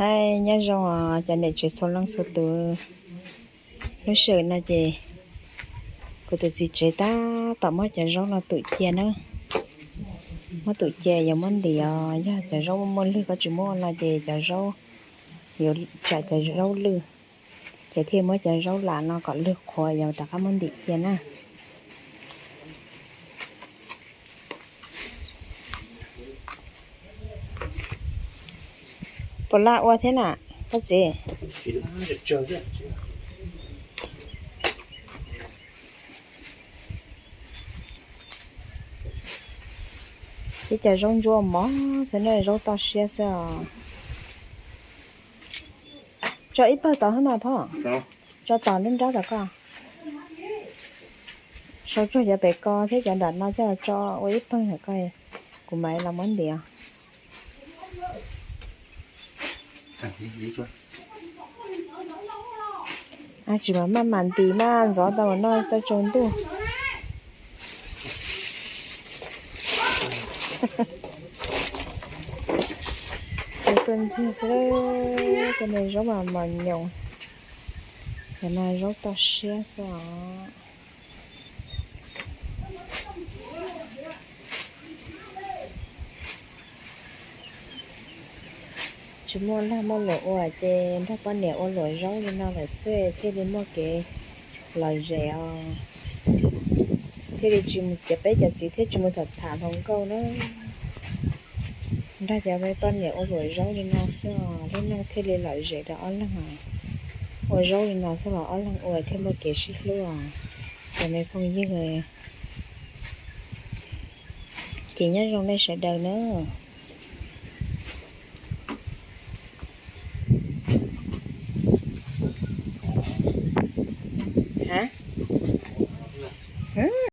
Nyob zoo os cov niam tsev txhua leej txhua tus. Lub sij hawm no ces kuv tus txiv tsev tab tom muab cov zaub no tum cia na. Muab tum cia yuav muab ntim os, yog cov zaub muaj muaj lwg koj tsis muab ua no ces cov zaub yuav tsam cov zaub lwj, ces thiaj muab cov zaub lam no kom lwg qhuav yuav rov qab muab ntim cia na. Puas laj ua thiab na koj txiv? Ib co zaub ntsuab mos xwb na, zaub toj siab xwb os. Tso ib pawg tod hab mas phauj, tso tom lub nrab tom koj. Sau tsuag cov pem ko thiab cov nram no coj los tso ua ib pawg ntawm ko, kuv mam los muab ntim. Tsis mas maj mam ntim maj ntxov tau no tau tsaus ntuj. Tuaj ntxiag xwb, tej no zaub mas mos nyoos, cov no zaub toj siab xwb os. Tsis muaj lag muaj luam ua ces nrog poj niam ua luam zaub li no lawm xwb thiaj li muaj kev lom zem os. Thiaj li tsis mus, peb cov txiv thiaj tsis mus tham tham hluas nkauj na. Nrog cov poj niam ua luam zaub li no xwb os, lub neej thiaj li lom zem rau ob leeg os. Ua zaub li no xwb los ob leeg ua thiaj muaj kev sib hlub os cov me phooj ywg. Ces nyob zoo nej sawv daws na.